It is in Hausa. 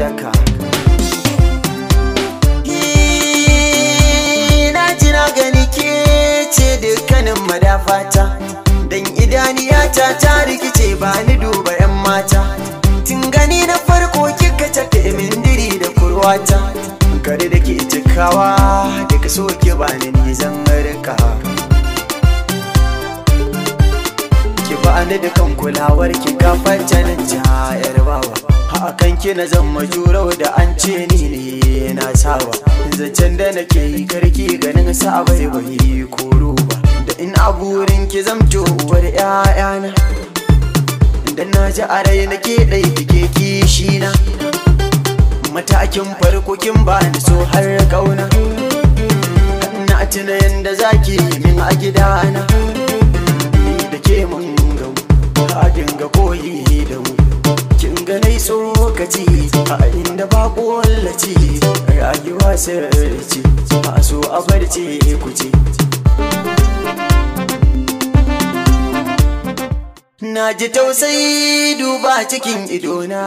daka. Na ji na gani ke ce dukkanin madafata, dan idaniyata ta rikice ba ni duba 'yan mata. Tun gani na farko kika tafi min diri da kurwata, kare da ke cikawa da ka so ki bani ni zan rika. Ki bani da kan kulawar ki gafarta nan yar bawa, hakan ki na zama jurau da an ce ni ne na saba. Zancen da nake yi karki ganin sa bai bai koro ba, da in aburin ki zamto uwar 'ya'yana. Dan na ji a rai nake ɗai kike kishi na, matakin farko kin bani so har kauna. Na tuna yanda zaki yi min a gidana, ni da ke mun gau a dinga koyi da mu. Kin ga nai tsokaci a inda ba ƙwallaci, rayuwa sirri ce a so a barce ku ce. Na ji tausayi duba cikin idona,